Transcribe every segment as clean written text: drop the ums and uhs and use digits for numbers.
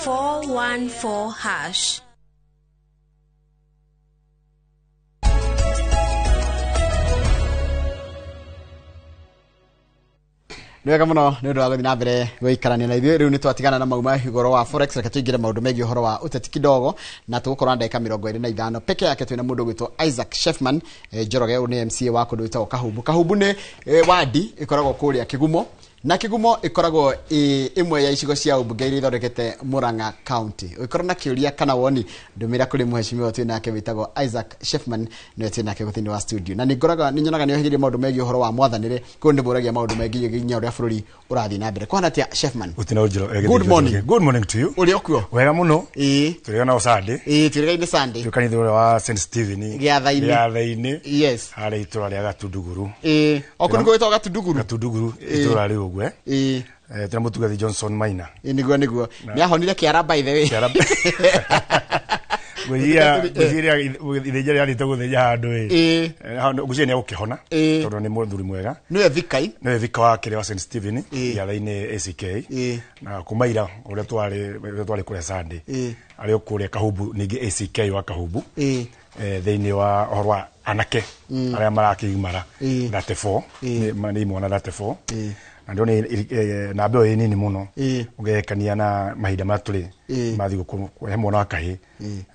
414 hash. Nĩ wega mũno nĩ ũndũ wa gũthiĩ na mbere gũikarania na ithuĩ. Rĩu nĩ twatigana na mau ma ũhoro wa forex, reke tũingĩre maũndũ megiĩ ũhoro wa ũteti kidogo, na tũgũkorwo na ndagĩka 25 peke yake. Twĩna mũndũ ũgwĩtwo Isaac Shefman Njoroge, ũyũ nĩ MCA wa kũndũ gwĩtagwo Kahumbu. Kahumbu nĩ wadi ĩkoragwo kũrĩa Kĩgumo, na Kĩgumo ĩkoragwo ĩ ĩmwe ya icigo cia ũmbunge iria ithondekete Murang'a County. Ũngĩkorwo na kĩũria kana woni, ndũmĩra kũrĩ mũheshimiwa twĩ nake wĩtagwo Isaac Shefman, nĩwe twĩ nake thĩinĩ wa studio. Na nĩ nyonaga nĩ ohĩgĩrie maũndũ megiĩ ũhoro wa mwathanĩre, koguo nĩ mũragia maũndũ megiĩ nginya ũrĩa bũrũri ũrathiĩ na mbere. Kwana atĩa, Shefman? Gũtina ũnjĩro. Good morning. Good morning to you. Ũrĩ okuo? Wega mũno. Ĩĩ. Tũrĩ na Sunday. Ĩĩ, twĩrĩgaine Sunday. Twĩ kanitha ũrĩa wa St Stephen. Gĩathai-inĩ. Gĩathai-inĩ. Yes. Harĩa itũra rĩa Gatunduguru. Ĩĩ, o kũndũ gwĩtagwo Gatunduguru. Gatunduguru itũra rĩu ũguo. Ĩĩ. Tũrĩ mũtungathi Johnson Maina. Ĩĩ, nĩguo nĩguo. Nĩ ahonire kĩara, by the way. Kĩara. Ngwĩciria ithĩnja rĩrathiĩte gũthĩnja handũ ĩ. Ĩĩ. Ngwĩciria nĩ egũkĩhona. Ĩĩ. Tondũ nĩ mũthuri mwega. Nĩwe vikai. Nĩwe vika wa kĩrĩa wa St Stephen. Ĩĩ. Gĩathai-inĩ ACK. Ĩĩ. Na kuma ira ũrĩa twarĩ kũrĩa Sunday. Ĩĩ. Arĩ o kũrĩa Kahumbu ningĩ ACK wa Kahumbu. Ĩĩ. Thĩinĩ wa ũhoro wa anake arĩa marakĩgimara 34. Ĩĩ. Nĩ imwana 34. Ĩĩ. Na ndĩrona namba ĩyo ĩ nini mũno Ĩĩ. ũgerekania na mahinda marĩa tũrĩ Ĩĩ. ma thigũkũ he mwana wa kahĩĩ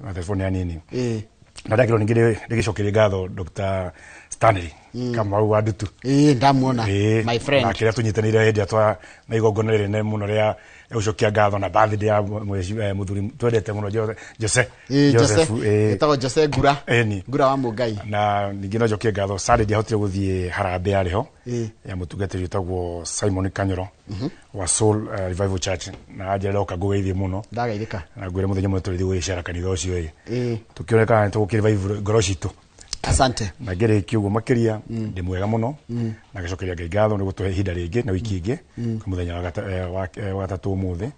34 nĩ anini. Ĩĩ. Na ndakĩrwo ningĩ ndĩgĩcokerie ngatho Dr. Stanley Kamau wa Ndutu. Ĩĩ, ndamuona. Ĩĩ, My friend. Na kĩrĩa tũnyitanĩire hĩndĩ ĩrĩa twa na igongona rĩnene mũno rĩa gũcokia ngatho na birthday ya mũthuri twendete mũno Jose. Ĩĩ, Jose. Joseph, ĩĩ. Ĩtagwo Jose Ngura. Ĩni. Ngura wa Mũngai. Na ningĩ no njokie ngatho Sunday ndiahotire gũthiĩ harambee yarĩ ho Ĩĩ. ya mũtungatĩri wĩtagwo Simon Kanyoro wa Soul Revival Church, na anjĩra oka ngũgeithie mũno. Ndagaithĩka. Na ngwĩre mũthenya ũmwe tũrĩthiĩ gũgĩcera kanitha ũcio ĩ, Ĩĩ. tũkĩone kana nĩ tũgũkĩrevive ngoro citũ. Asante. Na ngĩrĩkia ũguo makĩria, ndĩ mwega mũno na ngĩcokeria Ngai ngatho nĩ gũtũhe ihinda rĩngĩ na wiki ĩngĩ kwĩ mũthenya wa gatatũ ũmũthĩ,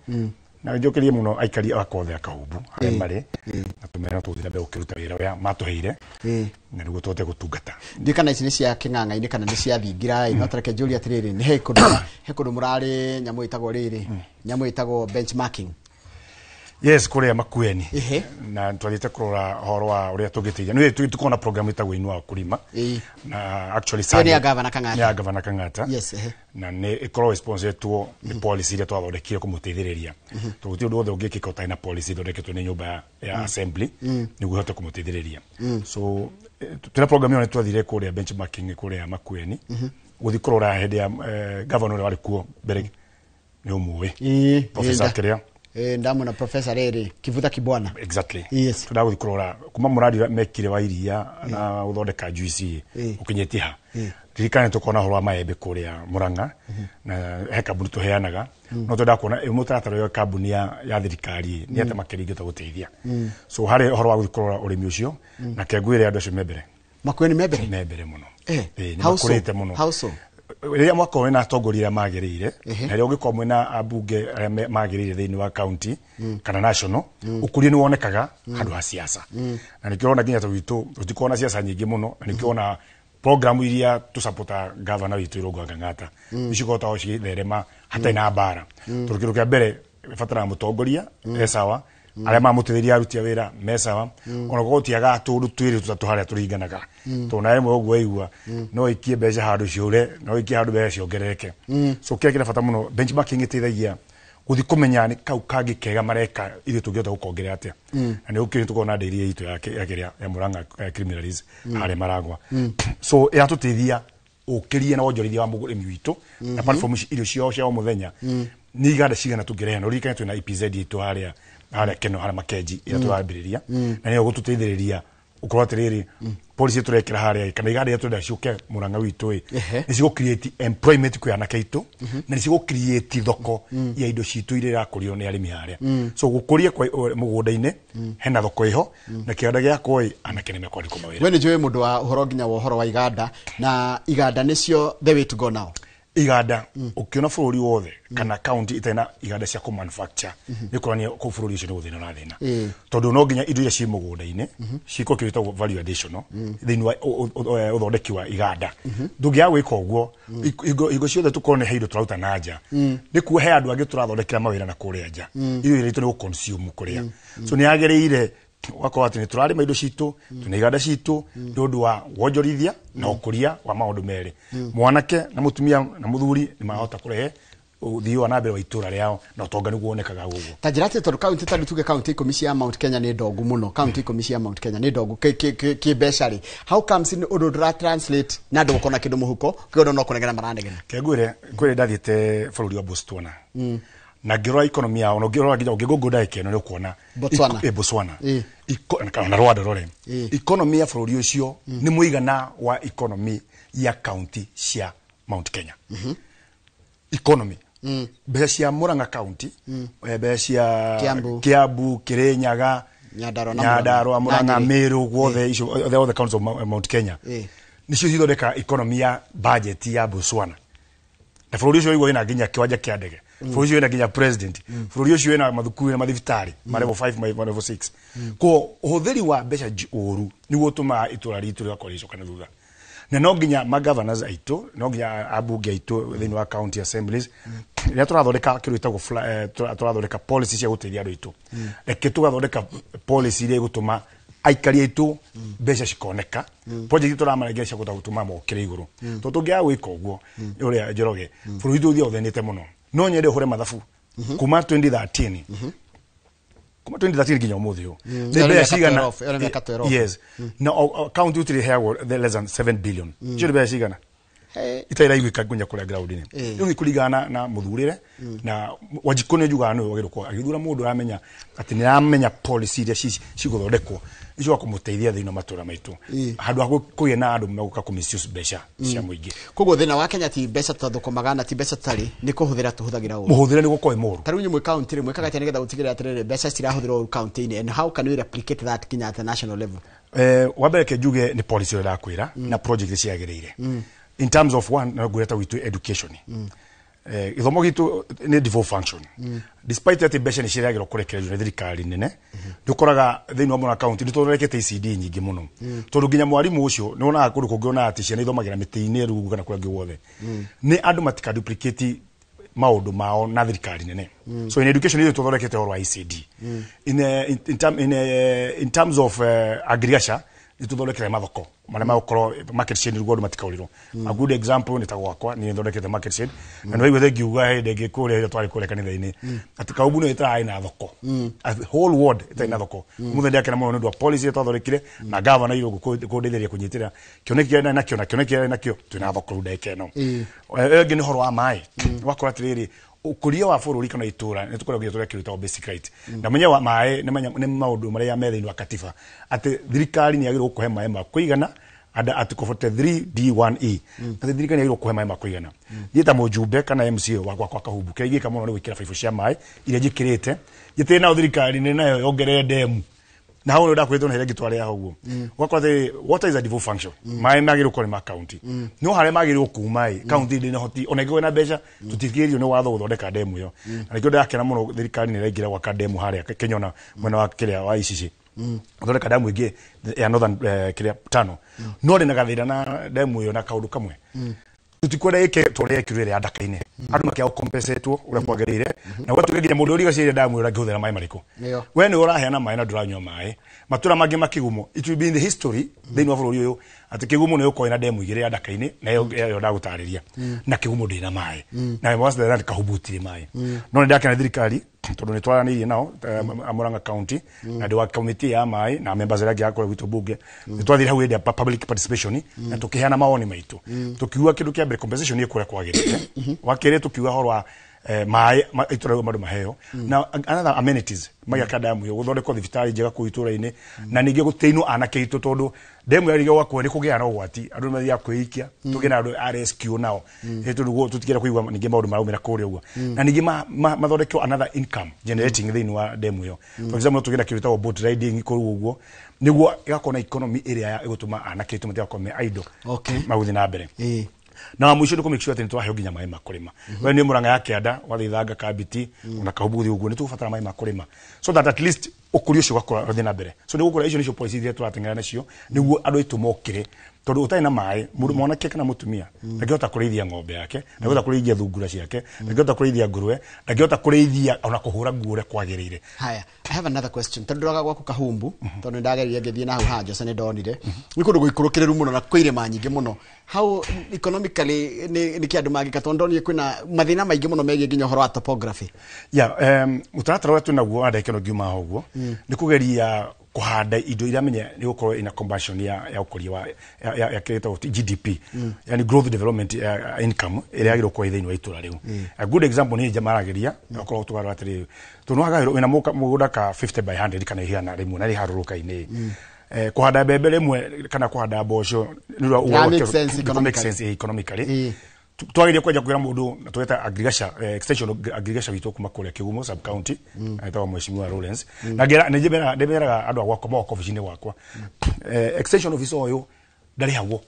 na njokerie mũno aikari akwa othe a Kahumbu harĩa marĩ, na tũmere no tũgũthiĩ na mbere gũkĩruta wĩra ũrĩa matũheire Ĩĩ. na nĩguo tũhote gũtungata. Ndiũ kana ici nĩ cia kĩng'ang'a-inĩ kana nĩ cia thingira ĩ, no tareke njũrie atĩrĩrĩ, nĩ he kũndũ mũrarĩ nyamũ ĩtagwo rĩrĩ, nyamũ ĩtagwo benchmarking. Yes, kũrĩa Makueni. Ĩhĩ. Na twathiĩte kũrora ũhoro wa ũrĩa tũngĩteithia nĩ tũkoragwo na program ĩtagwo Inua Wakulima. Na actually Ĩyo nĩ ya Sunday- Gavana Kang'ata. Nĩ ya Gavana Kang'ata. Yes, ehe. Na nĩ ĩkoragwo sponsoretwo nĩ policy iria twathondekire kũmũteithĩrĩria, tondũ gũtirĩ ũndũ wothe ũngĩkĩka ũtarĩ na policy ĩthondeketwo nĩ nyũmba ya assembly nĩguo ĩhote kũmũteithĩrĩria. So twĩna program ĩyo, nĩ twathire kũrĩa benchmarking kũrĩa Makueni gũthiĩ kũrora hĩndĩ ya governor ũrĩa warĩ kuo mbere, nĩ ũmũĩ, Ĩĩ, Professor ĩĩ, kĩrĩa. Ĩĩ, ndamwona professor rĩrĩ Kivutha Kibwana. Exactly. Yes. Tũragũthiĩ kũrora kuma mũradi ũrĩa mekire wa iria na gũthondeka juice Ĩĩ. ũkinyĩtie ha. Ĩĩ. Ririkana nĩ tũkorwo na ũhoro wa maembe kũrĩa Murang'a na he kambuni tũheanaga, no twenda kuona ĩ mũtaratara ũrĩa kambuni ya thirikari nĩ atĩ makĩria ingĩhota gũteithia. So harĩ ũhoro wa gũthiĩ kũrora ũrĩmi ũcio, na kengwĩre andũ acio me mbere. Makueni me mbere. Me mbere mũno. Eh, Ĩĩ, nĩ how so? makũrĩte mũno. How so? Rĩrĩa mwakorwo mwĩna atongoria arĩa magĩrĩire, Ehe. na rĩrĩa ũngĩkorwo mwĩna ambunge arĩa magĩrĩire thĩinĩ wa county kana national, ũkũria nĩ wonekaga handũ ha siasa. Na nĩkĩo ũrona nginya ta gwitũ tũtikoragwo na siasa nyingĩ mũno, na nĩkĩo ũrona program iria tũsapota gavana witũ Irũngũ wa Kang'ata nĩcikoragwo cigĩtherema hatarĩ na mbara, tondũ kĩndũ kĩa mbere ĩbataraga mũtongoria e sawa, arĩa mamũteithĩria aruti a wĩra me sawa, ona korwo tiagaga tũndũ twĩrĩ tũtatũ harĩa tũringanaga, tondũ na rĩmwe ũguo waigua no ikie mbeca handũ ciũre, no ikie handũ mbeca ciongerereke. So kĩrĩa kĩna bata mũno, benchmarking ĩteithagia gũthiĩ kũmenya nĩ kau kangĩ kega mareka ithuĩ tũngĩhota gũkongerera atĩa. Na nĩ gũkĩrĩ tũkorwo na ndĩri itũ ya kĩrĩa ya Murang'a Creameries harĩa Maragwa, so ĩratũteithia ũkĩrie na wonjorithia wa mũrĩmi witũ na platform ici, irio ciao cia o mũthenya nĩ iganda cigana tũngĩrehe. Na ũririkane twĩna EPZ itũ harĩa Keno, harĩa Makenji, ĩrĩa tũrambĩrĩria, na nĩyo gũtũteithĩrĩria ũkorwo atĩrĩrĩ policy tũrekĩra harĩa kana iganda iria tũrenda ciũke Murang'a witũ ĩ, nĩ cigũ create employment kwĩ anake aitũ, na nĩ cigũ create thoko ya indo citũ iria irakũrio nĩ arĩmi harĩa. So gũkũria kwa mũgũnda-inĩ hena thoko ĩho, na kĩganda gĩakwo ĩ, anake nĩ mekwandĩkwo mawĩra. We nĩ njũĩ mũndũ wa ũhoro nginya wa ũhoro wa iganda, na iganda nĩcio the way to go now. Iganda, ukiona bũrũri wothe kana county itarĩ na iganda cia kũ manufacture, nĩ kuonania kũu bũrũri ũcio nĩ gũthĩna ũrathĩna, tondũ no nginya indo iria ciĩ mũgũnda-inĩ ciĩkwo kĩndũ gĩtagwo value additional thĩinĩ wa ũthondeki wa iganda. Ndũngĩaga gwĩka ũguo, hingo ciothe tũkorwo nĩ he indo tũraruta na nja, nĩ kuo he andũ angĩ tũrathondekera mawĩra na kũrĩa nja, irio iria itũ nĩ gũ-consume kũrĩa. So nĩ yagĩrĩire ũgakorwo atĩ nĩ tũrarĩma indo citũ, twĩna iganda citũ, nĩ ũndũ wa wonjorithia na ũkũria wa maũndũ merĩ. Mwanake na mũtumia na mũthuri nĩ marahota kũrehe ũthii wa na mbere wa itũra rĩao, na ũtonga nĩguo wonekaga ũguo. Ta njĩra atĩ tondũ kaunti, ta rĩu tuge kaunti 10 cia Mount Kenya nĩ ndongu mũno, kaunti 10 cia Mount Kenya nĩ ndongu kĩ mbeca rĩ, how comes nĩ ũndũ ndũra translate na andũ gũkorwo na kĩndũ mũhuko, kĩndũ no kũnegena maranegena? Kengwĩre kwĩrĩ, ndathiĩte bũrũri wa Botswana na ngĩrora economy yao, na ũngĩrora nginya ũngĩgũngũ ndagĩka ĩno nĩ ũkuona Botswana. Botswana. Na Rwanda rore economy ya bũrũri ũcio nĩ mũigana wa economy ya county cia Mount Kenya. Economy, mbeca cia Murang'a county, mbeca cia Kiambu. Kiambu, Kirinyaga, Nyandarua na Nyandarua, Murang'a. Murang'a, Na Nyeri. Meru, guothe icio, all the counties of Mount Kenya nicio cithondeka economy ya budget ya Botswana. Na bũrũri ũcio waigua wĩna nginya kĩwanja kĩa ndege, bũrũri ũcio wĩna nginya president, bũrũri ũcio wĩna mathukuru na mathibitarĩ ma level 5, ma level 6. Ko ũhũthĩri wa mbeca ũru nĩguo ũtũmaga itũra ritũ rĩgakorwo rĩgĩcoka na thutha. Na no nginya magovernors aitũ, no nginya ambunge aitũ thĩinĩ wa county assemblies, rĩrĩa tũrathondeka kĩndũ gĩtagwo tũrathondeka policy cia gũteithia andũ aitũ, reke tũgathondeka policy iria igũtũma aikari aitũ mbeca cikoneka, project tũramarengera cia kũhota gũtũma mokĩre igũrũ, tondũ tũngĩaga gwĩka ũguo, ũrĩa Njoroge, bũrũri witũ ũthiaga ũthĩnĩte mũno. No nyende ũhũre mathabu kuma 2013, kuma 2013 nginya ũmũthĩ ũyũ, nĩ Ĩyo nĩ mbeca mĩaka cigana? 12, ĩyo nĩ mĩaka 12. Yes, na county gũtirĩ heagwo the less than 7 billion. Icio nĩ mbeca cigana Hey. itarĩ iraiguĩka nginya kũrĩa ground-inĩ? Rĩu nĩ kũringana na mũthurĩre na Wanjikũ nĩ njugaga nĩwe wagĩrĩirwo gũkorwo agĩthura mũndũ ũramenya atĩ nĩ aramenya policy iria cigũthondekwo icio wa kũmũteithia thĩinĩ wa matũra maitũ, handũ ha kũgĩa na andũ megũka kũ misuse mbeca cia mũingĩ. Koguo thĩna wa Kenya ti mbeca tũthũkũmaga na ti mbeca tũtarĩ, nĩ kũhũthĩra tũhũthagĩra ũru. Mũhũthĩre nĩ gũkorwo ĩ mũru. Ta rĩu inyuĩ mwĩ county rĩ, mwĩkaga atĩa nĩgetha gũtigĩrĩra atĩrĩrĩ, mbeca citirahũthĩrwo ũru county-inĩ, and how can we replicate that nginya at the national level? Wa mbere ke njuge nĩ policy ĩrĩa ndakwĩra na project ciagĩrĩire in terms of one, na ngwĩra ta gwitũ education, gĩthomo gitũ nĩ devolved function, despite atĩ mbeca nĩ cireagĩrwo kũrekererio nĩ thirikari nene. Nĩ ũkoraga thĩinĩ wa Murang'a county nĩ tũthondekete ECD nyingĩ mũno, tondũ nginya mwarimũ ũcio nĩ wonaga kũndũ kũngĩ wonaga atĩ ciana ithomagĩra mĩtĩ-inĩ rungu kana kũrĩa kũngĩ guothe. Nĩ andũ matika duplicate maũndũ mao na thirikari nene. So in education ithuĩ tũthondekete ũhoro wa ECD. In terms of agriculture, nĩ tũthondekete mathoko marĩa magũkorwo market shade nĩguo andũ matikaũrĩrwo. A good example nĩ ta gwakwa, nĩ thondekete market shade, na nĩ waiguĩte ngiuga hĩndĩ ĩngĩ kũrĩa ĩrĩa twarĩ kũrĩa kanitha-inĩ atĩ Kaumbu nĩyo ĩtararĩ na thoko, a whole ward ĩtarĩ na thoko. Ũmũthĩ ndĩrakena mũno nĩ ũndũ wa policy ĩrĩa twathondekire na gavana Irũngũ kũndeithĩrĩria kũnyitĩrĩra kĩoneki kĩrĩa ndarĩ nakĩo na kĩoneki kĩrĩa ndarĩ nakĩo, twĩna thoko rĩu ndagĩka ĩno. Ĩyo ĩngĩ nĩ ũhoro wa maĩ. Wakora atĩrĩrĩ, ũkũria wa bũrũri kana itũra nĩ tũkoragwo nginya tũrĩa kĩndũ gĩtagwo basic right, na menye wa maĩ nĩ maũndũ marĩa me thĩinĩ wa katiba atĩ thirikari nĩ yagĩrĩirwo gũkũhe maĩ ma kũigana under article 43 D1E, atĩ thirikari nĩ yagĩrĩirwo gũkũhe maĩ ma kũigana. Niĩ ta mũjumbe kana MCA wakwa kwa Kahumbu, kĩrĩa ingĩka mũno nĩ gwĩkĩra baibũ cia maĩ iria njĩkĩrĩte njĩtĩre nayo thirikari nĩ nayo yongerere ndemu, na hau nĩ ndakwĩrĩtwo na harĩa ngĩtware haha ũguo. Ũgakora atĩ water is a devolved function, maĩ magĩrĩirwo gũkorwo nĩ ma county, no harĩa magĩrĩirwo kuma ĩ county ndĩ na hoti ona ĩngĩkorwo na mbeca, tũtitigĩrĩrio nĩ watho gũthondeka ndemu ĩyo. Na nĩkĩo ndĩrakena mũno thirikari nĩ ĩraingĩra gwaka ndemu harĩa Kĩnyona, mwena wa kĩrĩa wa Icici, gũthondeka ndemu ĩngĩ ya northern, kĩrĩa tano. No ndĩ na gathĩna na ndemu ĩyo na kaũndũ kamwe, tutikwenda ĩke ta ũrĩa ĩkirwo ĩrĩa ya Ndaka-inĩ, andũ makĩaga compensatwo ũrĩa kwagĩrĩire, na gwatuĩka nginya mũndũ ũrigacĩire ndamu ĩyo ndangĩhũthĩra maĩ marĩkũ. We nĩwe ũraheana maĩ na ndũranyua maĩ matũra mangĩ makĩgumo. It will be in the history thĩinĩ wa bũrũri ũyũ atĩ Kĩgumo nĩ ũkorwo ĩna ndemu igĩrĩ, ya Ndaka-inĩ na ĩyo ĩyo ndagũtarĩria, na Kĩgumo ndĩrĩ na maĩ, na West Kahubu gũtirĩ maĩ. No nĩ ndakena thirikari tondũ nĩ twaranĩirie nao, Murang'a county, na ndĩ wa committee ya maĩ na members arĩa angĩ a kũrĩa gwitũ bunge. Nĩ twathire hau hĩndĩ ya public participation na tũkĩheana mawoni maitũ, tũkiuga kĩndũ kĩa mbere, compensation ĩ kũrĩa kwagĩrĩire. Wa kerĩ, tũkiuga ũhoro wa maĩ itũra rĩu andũ maheo na another amenities, magĩaka ndamu ĩyo, gũthondekwo thibitarĩ njega kũu itũra-inĩ, na ningĩ gũtĩinwo anake aitũ, tondũ ndemu yarĩkia gwakwo nĩ kũgĩa na ũgwati, andũ nĩ mathiaga kwĩikia, tũgĩe na andũ a rescue nao. Tondũ tũtigĩra kũigua ningĩ maũndũ maraumĩra kũrĩa ũguo, na ningĩ mathondekwo another income generating thĩinĩ wa ndemu ĩyo. For example, no tũgĩe na kĩndũ gĩtagwo boat riding kũu ũguo, nĩguo ĩgakorwo na economy ĩrĩa ĩgũtũma anake aitũ matigakorwo me idle, magũthiĩ na mbere. Na wa mũico nĩ kũ make sure atĩ nĩ twaheo nginya maĩ ma kũrĩma. We nĩ Mũrang'a ya kĩanda wathithanga Kambiti ona Kahubu gũthiĩ ũguo, nĩ tũgũbatara maĩ ma kũrĩma so that at least ũkũria ũcio ũgakũra ũthiĩ na mbere. So nĩ gũkũra, icio nĩcio policy iria tũrateng'era nacio nĩguo andũ aitũ mokĩre, tondũ ũtarĩ na maĩ, mũndũ mwanake kana mũtumia ndangĩhota kũrĩithia ng'ombe yake, ndangĩhota kũrĩithia thungura ciake, ndangĩhota kũrĩithia ngũrwe, ndangĩhota kũrĩithia ona kũhũra nguo ũrĩa kwagĩrĩire. Haya, I have another question. Tondũ ndĩroga gwaku Kahumbu, tondũ nĩndageririe ngĩthiĩ na hau ha Jose, nĩndonire nĩ kũndũ gũikũrũkĩrĩru mũno na kwĩ irĩma nyingĩ mũno. How economically nĩ kĩ andũ mangĩka, tondũ ndonire kwĩna mathĩna maingĩ mũno megiĩ nginya ũhoro wa topography? Ya, mũtaratara ũrĩa twĩnaguo wa ndagĩka ĩno ngiuma haha ũguo nĩ kũgeria kũhanda indo iria menye nĩ gũkorwo ina conversion ya ũkũria wa ya kĩrĩa gĩtagwo GDP, yani growth development ya income ĩrĩa yagĩrĩirwo gũkorwo ĩ thĩinĩ wa itũra rĩu. A good example nĩ nja maragĩria okorwo tũgarũra atĩrĩrĩ, tondũ nĩwagaĩrwo wĩna mũgũnda ka 50 by 100 kana igana rĩmwe na rĩharũrũka-inĩ, kũhanda mbembe rĩmwe kana kũhanda mboco nĩ ũndũ wa- That makes sense make economically. sense economically. Twagĩrĩire kwenja kwĩra mũndũ na tweta agriculture, extension agriculture witũ kuma kũrĩa Kĩgumo sub county, etagwo Mheshimiwa Lawrence, na ngera nĩ ndĩmeraga andũ a gwakwa moka obici-inĩ gwakwa, extension officer ũyũ ndarĩhagwo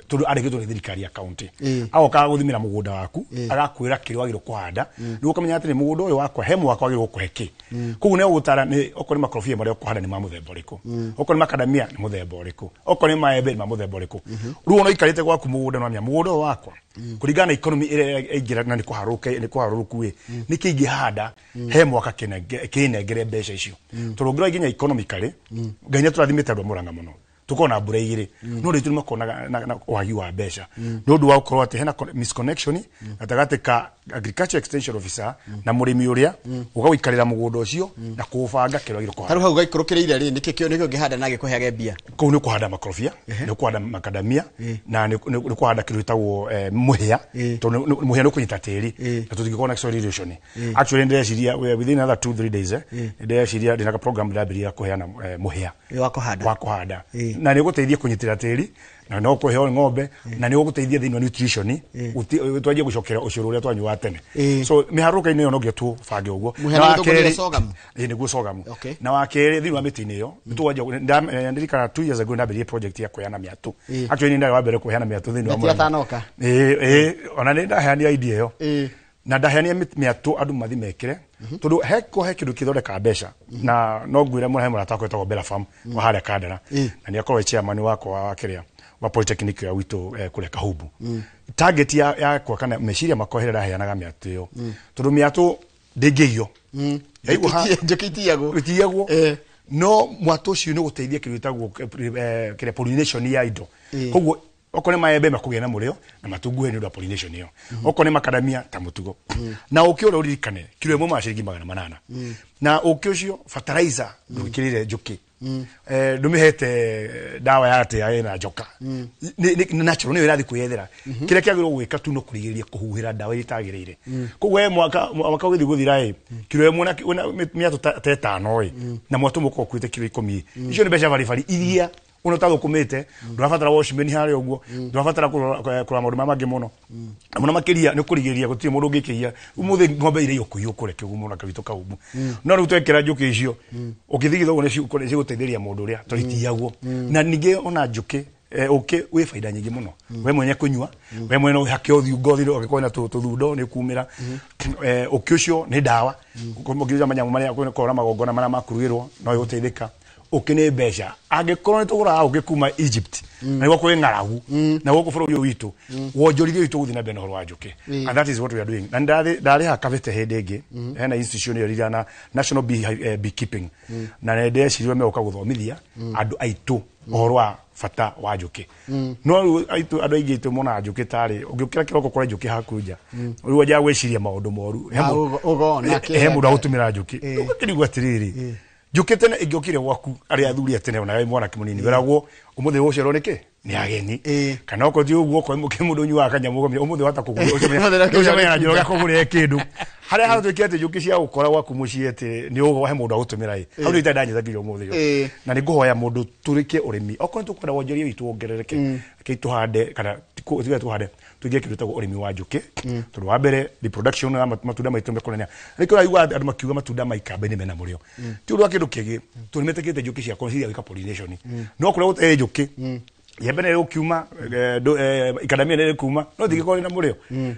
tondũ arĩhĩtwo nĩ thirikari ya county. Agokaga gũthimĩra mũgũnda waku, agakwĩra kĩrĩa wagĩrĩirwo kũhanda nĩguo ũkamenya atĩrĩ, mũgũnda ũyũ wakwa he mwaka wagĩrĩirwo gũkũhe kĩ. Koguo nĩ ũgũtara nĩ okorwo nĩ makorobia marĩa ũkũhanda nĩ ma mũthemba ũrĩkũ, okorwo nĩ makadamia nĩ mũthemba ũrĩkũ, okorwo nĩ maembe nĩ ma mũthemba ũrĩkũ. Rĩu ona ũikarĩte gwaku mũgũnda no mũgũnda ũyũ wakwa kũringana na economy ĩrĩa ĩingĩra na nĩ kũharũrũka nĩ kũharũrũku ĩ, nĩ kĩ ingĩhanda he mwaka kĩnengere mbeca icio, tondũ ũngĩrora nginya economically, Ngai nĩ atũrathimĩte andũ a Mũrang'a mũno, tukorwo na mbura igĩrĩ, no rĩu nĩmakonaga na wagi wa mbeca nĩ ũndũ wa gũkorwo atĩ hena misconnection gatagatĩ ka agriculture extension officer na mũrĩmi ũrĩa ũgagũikarĩra mũgũnda ũcio na kũũbanga kĩrĩa wagĩrĩirwo kũhanda. Tarĩu hau gaikũrũkĩrĩire rĩ, nĩkĩ nĩkĩ ũngĩhanda na gĩkũheage mbia? Kũu nĩ kũhanda makorobia, nĩ kũhanda makadamia na nĩ kũhanda kĩndũ gĩtagwo mũhĩa, tondũ mũhĩa nĩ ũkũnyita tĩri na tũtingĩkorwo na soil erosion. Actually ndĩreciria within another 2 3 days, ndĩreciria ndĩna ka program ndĩrambĩrĩria kũheana mũhĩa Wa kũhanda. Wa kũhanda, na nĩ ũgũteithia kũnyitĩra tĩri na no kũheo ng'ombe na nĩ ũgũteithia thĩinĩ wa nutrition. Twanjie gũcokera ũcũrũ ũrĩa twanyuaga tene. So mĩharũrũka-inĩ ĩyo no nginya tũbange ũguo. Mũhĩa Na nĩ wa gĩthũngũ nĩ kerĩ- sorghum? Ĩĩ, nĩguo sorghum. Na wa kerĩ, thĩinĩ wa mĩtĩ-inĩ ĩyo ndirikana 2 years ago ndambĩrĩirie project ya kũheana mĩatũ. Actually nĩ ndarĩ wa mbere kũheana mĩatũ thĩinĩ wa Mĩtĩ Mũrang'a. ĩtanoka. Ĩĩ, ona nĩ ndaheanire idea ĩyo na ndaheanire mĩatũ andũ mathi mekĩre, tondũ he kĩndũ kĩthondekaga mbeca na no ngwĩre mũno, he mũrata wakwa wĩtagwo Bella Farm wa harĩa Kandara, na nĩ akorwo e chairman wakwa wa kĩrĩa wa polytechnic ya gwitũ kũrĩa Kahumbu. Target ya yakwa kana meciria makwa hĩrĩa ndaheanaga mĩatũ ĩyo, tondũ mĩatũ ndĩngĩiywo. Yaigwo Njũkĩ itiyagwo. Ĩtiyagwo. No mwatũ ũcio nĩ ũgũteithia kĩndũ gĩtagwo kĩrĩa pollination ya indo. Koguo okorwo nĩ maembe makũgĩa na mũrĩo na matunguhe nĩ ũndũ wa pollination ĩyo, okorwo nĩ makadamia ta mũtugo. Na ũkĩ ũrĩa ũririkane kiro ĩmwe ma ciringi 800, na ũkĩ ũcio fertilizer ndũgĩkĩrĩre njũkĩ, ndũmĩhete dawa ya atĩ ĩna njoka. Nĩ natural, nĩyo ĩrathiĩ kwĩyethera. Kĩrĩa kĩagĩrĩirwo gwĩka tu no kũrigĩrĩria kũhuhĩra ndawa iria itagĩrĩire. Koguo we mwaka ũgĩthiĩ gũthira ĩ, kiro ĩmwe wĩna mĩatũ ta ĩtano ĩ, na mwatũ ũmwe ũkorwo ũkuĩte kiro 10, icio nĩ mbeca baribari iria ona ũtathũkũmĩte. Ndũrabatara watchman harĩa ũguo, ndũrabatara kũrora maũndũ maya mangĩ mũno na mũno makĩria nĩ kũrigĩrĩria gũtirĩ mũndũ ũngĩkĩiya. Ũmũthĩ ng'ombe iria kũiywo kũrĩa Kĩgumo na kawitũ Kahumbu, no rĩu twekĩra njũkĩ icio ũkĩthigitha ũguo nĩ cigũteithĩrĩria mũndũ ũrĩa tondũ itiyagwo. Na ningĩ ona njũkĩ, ũkĩ wĩ baida nyingĩ mũno, we mwene kũnyua, we mwene ũhake ũthiũ ngothi ũngĩkorwo na tũthundo nĩ kumĩra. Ũkĩ ũcio nĩ ndawa ũkĩruta manyamũ marĩa kũrora magongona marĩa makurugĩrwo no ĩgũteithĩka. Ũkĩ nĩ mbeca angĩkorwo nĩ tũgũraga ũkĩ kuma Egypt na nĩguo kwĩ ng'aragu na gũkũ bũrũri ũyũ witũ, wonjorithia witũ gũthiĩ na mbere na ũhoro wa njũkĩ, and that is what we are doing. Na ndarĩha kabete hĩndĩ ĩngĩ hena institution ĩyo ĩrĩa na National Beekeeping, na nĩ ndecirio megũka gũthomithia andũ aitũ ũhoro wa bata wa njũkĩ. No rĩu aitũ andũ aingĩ aitũ monaga njũkĩ tarĩ ũngĩũkĩra kĩroko kũrĩ njũkĩ haku nja, rĩu wanjaga gwĩciria maũndũ moru. He Ah, ũgona he mũndũ agũtũmĩra njũkĩ. Ũgakĩrigwo atĩrĩrĩ, njũkĩ tene ĩngĩokire gwaku arĩa athuri a tene ona wĩ mwanake mũnini weragwo ũmũthĩ gũcerwo nĩkĩ nĩ ageni, kana okorwo ti ũguo, okorwo kĩ mũndũ ũnyuaga kanyamũ ũkamenya ũmũthĩ wahota kũgũra Ũmũthĩ ũcemania na njũra gakũgũrĩre kĩndũ harĩa haratuĩkire atĩ njũkĩ cia gũkora gwaku mũciĩ atĩ nĩ ũgũ he mũndũ agũtũmĩra ĩ hau nĩ itarĩ ndanyita nginya ũmũthĩ ũyũ. Na nĩ ngũhoya mũndũ tũrĩkie ũrĩmi okorwo nĩ tũkwenda wonjoria witũ wongerereke, reke tũhande kana tiga tũhande, tũingĩre kĩndũ gĩtagwo ũrĩmi wa njũkĩ, tondũ wa mbere reproduction ya matunda maitũ mekũnene. Rĩngĩ ũraigua andũ makiuga matunda ma ikamba-inĩ mena mũrĩo, ti ũndũ wa kĩndũ kĩngĩ, tondũ nĩmetĩkĩte njũkĩ ciakwa ciria gwĩka pollination. No kũrĩa gũtarĩ njũkĩ Iembe nĩ rĩgũkiuma, ikandamia nĩ rĩkuuma, no rĩtingĩkorwo rĩna mũrĩo.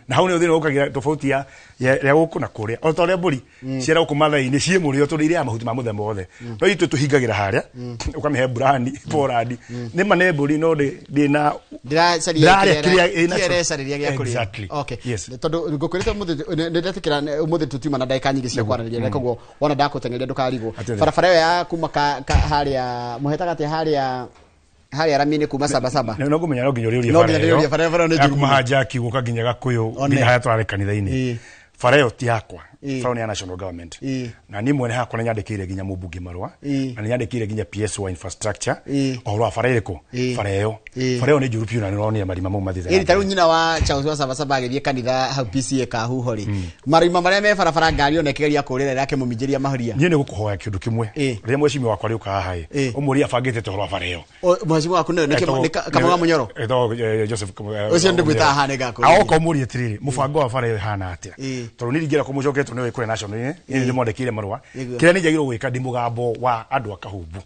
Na hau nĩho thĩna ũkagira tofauti ya ya gũkũ na kũrĩa. O ta ũrĩa mbũri cia gũkũ Mathai-inĩ ciĩ mũrĩo tondũ irĩaga mahuti ma mũthemba wothe, no ithuĩ tũhingagĩra harĩa ũkamĩhe brani porandi. Nĩ ma nĩ mbũri, no ndĩ na ndĩracaria. Ndĩrarĩa kĩrĩa ĩ natural. Kĩrecarĩria gĩa kũrĩa. Exactly. Okay. Yes. Tondũ ngũkwĩrĩte ũmũthĩ nĩndetĩkĩra ũmũthĩ tũtiuma na ndagĩka nyingĩ cia kwaranĩria, na koguo wona ndakũteng'eria ndũkarigwo. Atĩrĩ. Barabara ĩyo ya kuma harĩa mũhetaga atĩa, harĩa rami-inĩ kuma Sabasaba. No ngũmenya no nginya ũrĩũrie. No nginya ndĩũrie, bara ĩyo nĩ ya njũru kuma mũno. Hajaki gũka nginya Gakũyũ One. nginya harĩa tũrarĩ kanitha-inĩ. Bara ĩyo ti yakwa. Bara ĩyo nĩ ya national government. Na niĩ mwene hakwa nĩ nyandĩkĩire nginya mũmbunge marũa na nĩ nyandĩkĩire nginya PS wa infrastructure ũhoro wa bara ĩrĩkũ. Bara ĩyo bara ĩyo nĩ njũru biũ na nĩ ũronire marima mau mathiĩte na Ĩni tarĩu mbere. Nyina wa Charles wa Sabasaba agĩthiĩ kanitha hau PCA Kahuho rĩ, marima marĩa me barabara, ngari ona ĩkĩgeria kũrĩra ĩrakĩmũminjĩria mahuria. Niĩ nĩ gũkũhoya kĩndũ kĩmwe. Rĩrĩa mheshimiwa wakwa rĩũka haha ĩ, ũmũrie abangĩte ũhoro wa bara ĩyo. Mheshimiwa waku nĩ Kamau wa Mũnyoro? Etagwo, Joseph Ũcio ndĩmwĩtaga haha nĩngakũria. Agoka ũmũrie atĩrĩrĩ, mũbango wa bara ĩyo ĩhana atĩa? Tondũ niĩ ndingĩenda kũmũcokeria tondũ nĩwe kũrĩa national-inĩ, niĩ nĩndĩmwandĩkĩire marũa. Kĩrĩa niĩ njagĩrĩirwo gwĩka ndĩ mũgambo wa andũ a Kahumbu.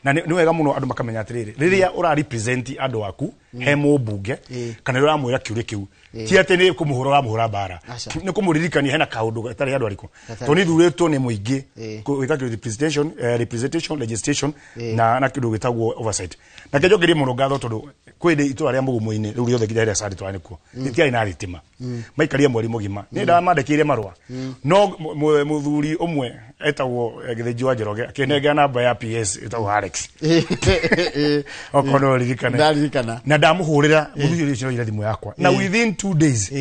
Na nĩ wega mũno andũ makamenya atĩrĩrĩ, rĩrĩa ũra represent andũ aku he mũmbunge kana rĩrĩa ũramwĩra kĩũria kĩu, ti atĩ nĩ kũmũhũra ũramũhũra mbara, Aca. nĩ kũmũririkania hena kaũndũ gatarĩ andũ arĩkũ, Gatarĩ. tondũ nĩ thurĩtwo nĩ mũingĩ gwĩka kĩndũ representation, legislation na kĩndũ gĩtagwo oversight. Na kĩnjokerie mũno ngatho tondũ kwĩ ndĩ itũra rĩa Mũgumu-inĩ rĩu rĩothe nginya rĩrĩa candi twarĩ kuo rĩtiarĩ na thitima, maikaria mweri mũgima. Nĩ ndamandĩkĩire marũa, no mũthuri ũmwe etagwo Gĩthĩnji wa Njoroge akĩnengera namba ya PS ĩtagwo Alex, okorwo no ũririkane. Ndaririkana. Na ndamũhũrĩra mũthuri ũcio oire thimũ yakwa na within 2 days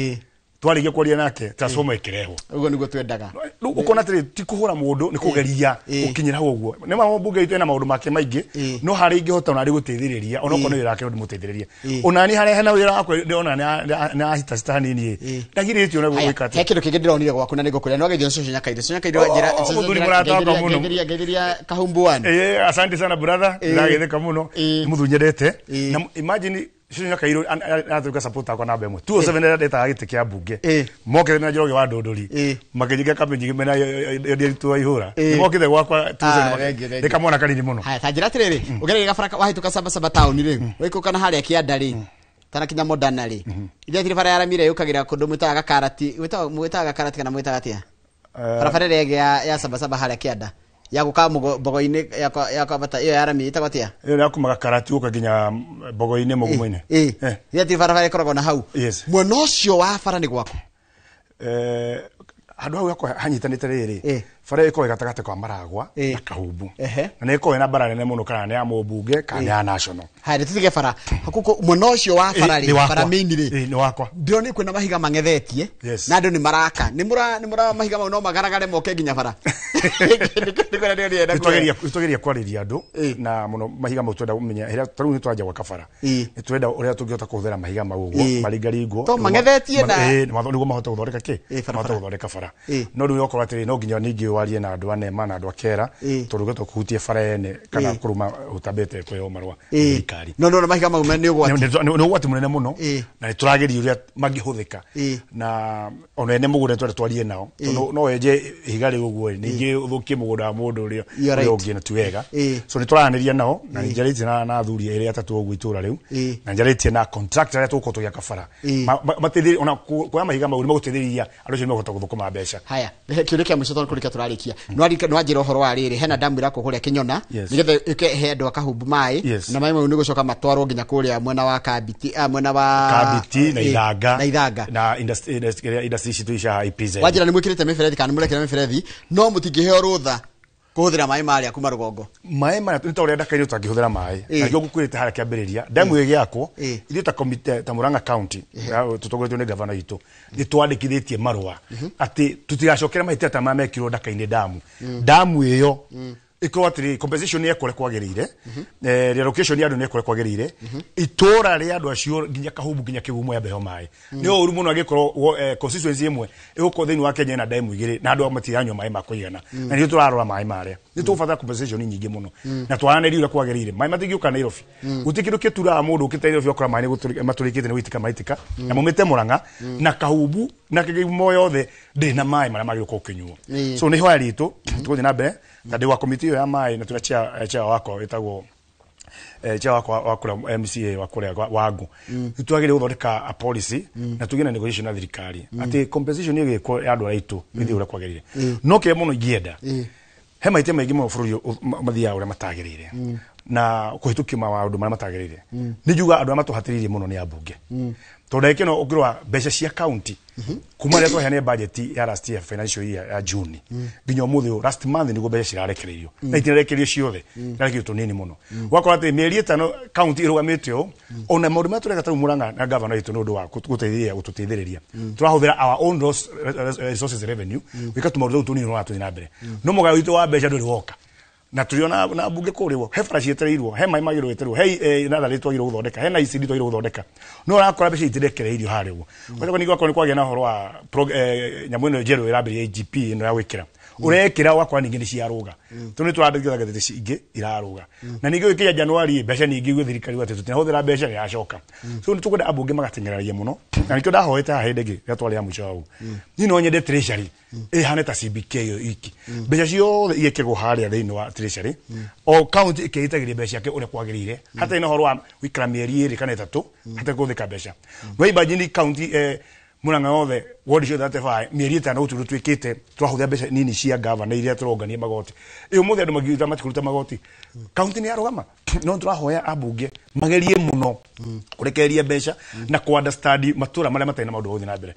twarĩkia kwaria nake, transformer ĩkĩrehwo. Ũguo nĩguo twendaga. Rĩu ũkona atĩrĩ, ti kũhũra mũndũ, nĩ kũgeria gũkinyĩra hau ũguo. Nĩ ma mbunge itũ ena maũndũ make maingĩ, no harĩa ingĩhota ona arĩ gũteithĩrĩria, ona okorwo nĩ wĩra wake ndĩmũteithĩrĩrie. Ona niĩ harĩa hena wĩra wakwa ndĩrona nĩ ahitacita hanini ĩ, ndagirĩtio na Haya, gwĩka he atĩa. kĩndũ kĩngĩ ndĩronire gwaku na nĩngũkũria nĩ wageithio nĩ Cũcũ Nyakairĩ. Cũcũ Nyakairĩ wanjĩra. Oh, mũthuri mũrata wakwa mũno. Ngeithĩria Kahumbu one. Asante sana brother, ndĩragĩthĩka mũno. Nĩ mũthuri nyendete. Na imagine Cũcũ Nyakairũ aratuĩka support akwa namba ĩmwe 207 rĩrĩa ndetaga gĩtĩ kĩa mbunge. Mokĩte na Njoroge wa Ndũndũri makĩnjĩkĩra kambĩ nyingĩ mena ndĩrutwo ihũra. Nĩmokĩte gwakwa 207. Ah, thengiũ, thengiũ. Nĩ kamwana kanini mũno. Haya, ta njĩra atĩrĩrĩ, ũgereire gabara wahĩtũka Sabasaba taũni rĩ, waikũrũka na harĩa kĩanda rĩ, tanakinya Modana rĩ, ithe tirĩ bara ya rami ĩrĩa yũkagĩra kũndũ mwĩtaga gakarati, mwĩtaga gakarati kana mwĩtaga atĩa, barabara ĩrĩa ĩngĩ ya Sabasaba harĩa kĩanda ya gũka mbogo-inĩ ya kwambata, ĩyo ya rami ĩtagwo atĩa? Ĩyo ya kuma Gakarati gũka nginya Mbogo-inĩ, Mũgumu-inĩ. Ithe tirĩ barabara ĩkoragwo na hau? Yes. Mwena ũcio wa bara nĩ gwaku? Handũ hau hakwa hanyitanĩte rĩrĩ, bara ĩyo ĩkoragwo ĩ gatagatĩ kwa Maragwa na Kahumbu na nĩ ĩkoragwo ĩna mbara nene mũno kana nĩ ya mũmbunge kana nĩ ya national. Haya, nĩ tũtige bara hakuko mwena ũcio wa bara Nĩ rĩ, wakwa. bara main rĩ. Nĩ wakwa. Ndĩrona kwĩna mahiga mang'ethetie na andũ nĩ maraka, nĩ mũra mahiga mau no magaragare moke nginya bara. Nĩ kũrĩa ndĩrenda kuoya. Nĩtwageria kwarĩria andũ na mũno mahiga mau twenda kũmenya ĩrĩa tarĩu nĩ twanja gwaka bara, nĩ twenda ũrĩa tũngĩhota kũhũthĩra mahiga mau ũguo maringaringwo. To mang'ethetie nĩguo mahote gũthondeka kĩ, barabara. mahote gũthondeka bara. No rĩu okorwo atĩrĩ, no nginya ningĩ warie na andũ a NEMA na andũ a KERA tondũ ũngĩhota kũhutia bara ene kana kũrũma ũtambĩte kũheo marũa nĩ thirikari. No mahiga mau nĩ ũgwati. Nĩ ũgwati mũnene mũno na nĩ tũrageria ũrĩa mangĩhũthĩka na ona ene mũgũnda twenda twarie nao tondũ no wenje ihiga rĩu ũguo ĩ, ningĩ ũthũkie mũgũnda wa mũndũ ũrĩa You are ũrĩa right. ũngĩ na ti wega. So nĩ tũraranĩria nao na nĩ njarĩtie na athuri erĩ atatũ ũguo itũra rĩu na njarĩtie na contractor arĩa tũgũkorwo tũgĩaka bara. Mateithĩrĩrie ona kuoya mahiga mau nĩ magũteithĩrĩria andũ acio nĩ makũhota gũthũkũma mbeca. Haya, kĩũria kĩa mũico tondũ kũrĩkia tũrarĩkia, nĩwanjĩra ũhoro wa rĩrĩ, hena damu ĩrakwo kũrĩa Kĩnyona nĩgetha ĩke he andũ a Kahumbu maĩ na maĩ mau nĩ gũcoka matwarwo nginya kũrĩa mwena wa Kabiti, mwena wa Kabiti na Ithanga. Na Ithanga. Na industry citũ icia IPZ. Wanjĩra nĩ mwĩkĩrĩte mĩberethi kana nĩ mũrekĩra mĩberethi, no mũtingĩheo rũtha kũhũthĩra maĩ marĩa kuma rũgongo. Maĩ maya nĩ ta ũrĩa ndakaire tũtangĩhũthĩra maĩ na nĩkĩo ngũkwĩrĩte harĩa kĩambĩrĩria ndemu ĩgĩakwo. Ithuĩ ta komite ta Murang'a County tũtongoretio nĩ gavana witũ nĩ twandĩkithĩtie marũa atĩ tũtigacokere mahĩtia ta marĩa mekirwo Ndaka-inĩ damu ĩyo ĩkorwo atĩrĩ, compensation nĩ ekwo ũrĩa kwagĩrĩire, reallocation ya andũ nĩ ekwo ũrĩa kwagĩrĩire, itũra rĩa andũ acio nginya Kahumbu nginya Kĩgumo yambe heo maĩ. Nĩ ũru mũno angĩkorwo constituency ĩmwe ĩgũkorwo thĩinĩ wa Kenya ĩna ndemu igĩrĩ na andũ matiranyua maĩ ma kũigana. Na nĩkĩo tũrarora maĩ marĩa nĩ tũgũbatara compensation nyingĩ mũno na twaranĩrie ũrĩa kwagĩrĩire. Maĩ matingĩũka Nairobi, gũtirĩ kĩndũ kĩturaga mũndũ ũkĩte Nairobi okora maĩ nĩ matũrĩkĩte, nĩ gũitĩka maitĩka na maumĩte Murang'a na Kahumbu na Kĩgumo yothe ndĩrĩ na maĩ marĩa magĩrĩirwo gũkorwo ũkĩnyuo. So nĩ ihoya ritũ tũgũthiĩ na mbere na ndĩ wa komiti ĩyo ya maĩ na tũrĩa chair wakwa wĩtagwo Chair wakwa wa kũrĩa MCA wa kũrĩa wangu, nĩ twagĩrĩire gũthondeka a policy na tũgĩe na negotiation na thirikari atĩ compensation ĩgĩkwo ya andũ arĩa aitũ ĩthiĩ ũrĩa kwagĩrĩire. No kĩrĩa mũno ingĩenda, he mahĩtia maingĩ mũno bũrũri mathiaga ũrĩa matagĩrĩire na kũhĩtũkio maũndũ marĩa matagĩrĩire. Nĩ njuga andũ arĩa matũhatĩrĩirie mũno nĩ ambunge, tondũ ndagĩka ĩno ũngĩrora mbeca cia county kuma rĩrĩa twaheanire budget ya last year, financial year ya June, nginya ũmũthĩ ũyũ, last month nĩguo mbeca cirarekereirio, na itinarekereirio ciothe, irarekereirio tũnini mũno. Ũgakora atĩ mĩeri 5 county ĩrũgamĩte ũũ, ona maũndũ marĩa tũreka tarĩu Murang'a na gavana witũ nĩ ũndũ wa gũteithĩrĩria gũtũteithĩrĩria, tũrahũthĩra our own resources, revenue, gwĩka tũmaũndũ tũu tũnini tũrathiĩ na mbere, no mũgayo witũ wa mbeca ndũrĩ woka. Na tũrĩ ona na mbunge kũrĩa ũguo, he bara cietereirwo, he maĩ magĩrĩirwo gweterwo, he natharĩ twagĩrĩirwo gũthondeka, he na ICD twagĩrĩirwo gũthondeka, no ũrakora mbeca itirekereirio harĩa ũguo. Ũgacoka ningĩ ũgakora nĩ kwagĩa na ũhoro wa nyamũ ĩno njerũ ĩrambĩrĩria AGP ĩno ya gwĩkĩra, ũrekĩra ũgakora ningĩ nĩ ciarũga, tondũ nĩ tũrandĩkĩra ngathĩti ingĩ irarũga. Na ningĩ gũgĩkinya Januari mbeca ningĩ gwĩ thirikari atĩ tũtinahũthĩra mbeca nĩ yacoka. So nĩ tũkwenda ambunge magateng'eraria mũno, na nĩkĩo ndahoete haha hĩndĩ ĩngĩ rĩrĩa twarĩ ya mũico hau. Niĩ no nyende treasury ĩhane ta CBK ĩyo iki, mbeca ciothe igekĩrwo harĩa thĩinĩ wa treasury, o county ĩkeitagĩria mbeca ciake ũrĩa kwagĩrĩire, hatarĩ na ũhoro wa gũikara mĩeri 2 kana 3 hatarĩ kũhũthĩka mbeca. No imagine county Murang'a yothe, wodi ciothe 35, mĩeri 5 gũtirĩ twĩkĩte, twahũthĩra mbeca nini cia gavana iria tũrongania magoti. Ĩ ũmũthĩ andũ magiuga matikũruta magoti, county nĩ yarũgama. No tũrahoya ambunge magerie mũno kũrekereria mbeca na kũ understand matũra marĩa matarĩ na maũndũ gũthiĩ na mbere.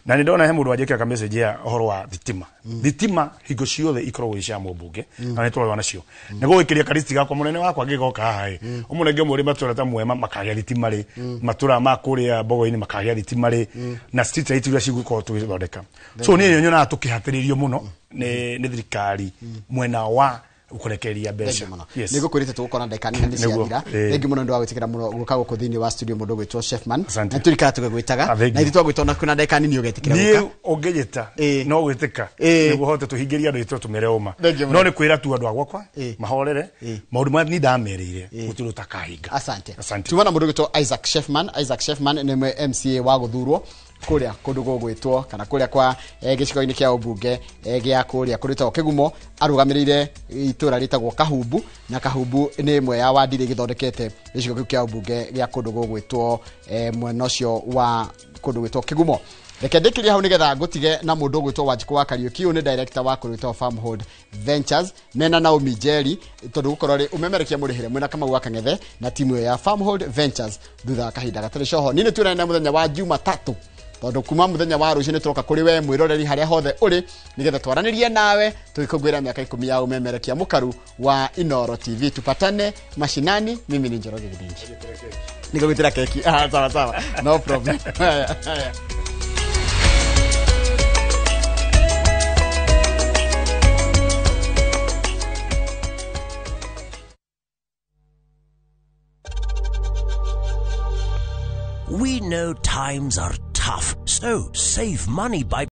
Na nĩ ndona he mũndũ wanjĩkĩra ka message ya ũhoro wa thitima. Thitima hingo ciothe ikoragwo cia mũmbunge na nĩ tũrarũa nacio na gũgĩkĩria karisti gakwa mũnene wakwa angĩgoka haha ĩ ũmũnenge mũrĩ matũra ta Mwema makagĩa thitima rĩ, matũra ma kũrĩa Mbogo-inĩ makagĩa thitima rĩ, na street light iria cigũkorwo tũgĩthondeka. So niĩ nyonaga tũkĩhatĩrĩrio mũno nĩ thirikari mwena wa kũrekereria mbeca. Thengiũ mũno. Yes. Nĩ ngũkwĩrĩte tũgũkorwo ndagĩka nini nĩ Nĩguo, ciathira. ĩĩ. Thengiũ mũno nĩ ũndũ wa gwĩtĩkĩra mũno gũka gũkũ thĩinĩ wa studio, mũndũ ũgwĩtwo Chefman. Asante. Na tũrikara tũgĩgwĩtaga. Ah, thank Na you. ithuĩ twagwĩta ona kwĩna ndagĩka nini ũgetĩkĩra Niĩ gũka. ũngĩnjĩta Ĩĩ. no gwĩtĩka Ĩĩ. nĩguo hote tũhingĩrie andũ aitũ tũmere ũma. Thengiũ mũno. No nĩ kwĩra tu andũ a gwakwa Ĩĩ. mahorere, Ĩĩ. maũndũ marĩa niĩ ndamerĩire gũtirĩ ũtakahinga. Asante. Asante. Tuma na mũndũ ũgwĩtwo Isaac Shefman. Isaac Shefman nĩ mwe MCA wa gũthurwo kũrĩa kũndũ gũgwĩtwo kana kũrĩa kwa gĩcigo-inĩ kĩa ũmbunge gĩa kũrĩa kũrĩtagwo Kĩgumo, arũgamĩrĩire itũra rĩtagwo Kahumbu, na Kahumbu nĩ ĩmwe ya wandi iria igĩthondekete gĩcigo kĩu kĩa ũmbunge gĩa kũndũ gũgwĩtwo mwena ũcio wa kũndũ gwĩtwo Kĩgumo. Reke ndĩkĩrie hau nĩgetha ngũtige na mũndũ ũgwĩtwo Wanjikũ wa Kariũki. Ũyũ nĩ director wa kũrĩa gwĩtwo Farmhold Ventures mena Naomi Njeri, tondũ gũkorwo rĩ ũmemerekia mũrĩhĩre mwĩna Kamau wa Kang'ethe na timu ĩyo ya Farmhold Ventures thutha wa kahinda gatarĩ coho. Niĩ nĩ tuonane na mũthenya wa Jumatatũ, tondũ kuma mũthenya wa rũciũ nĩ tũroka kũrĩ we mwĩroreri harĩa hothe ũrĩ nĩgetha twaranĩrie nawe tũgĩkũngũĩra mĩaka 10 ya ũmemerekia mũkaru wa Inoro TV. Tupatane mashinani. Mimi ni Njoroge Githinji. Nĩngũgwĩtĩra keki. Ah, sawa sawa, no problem. Haya, haya. We know times are tough, so save money by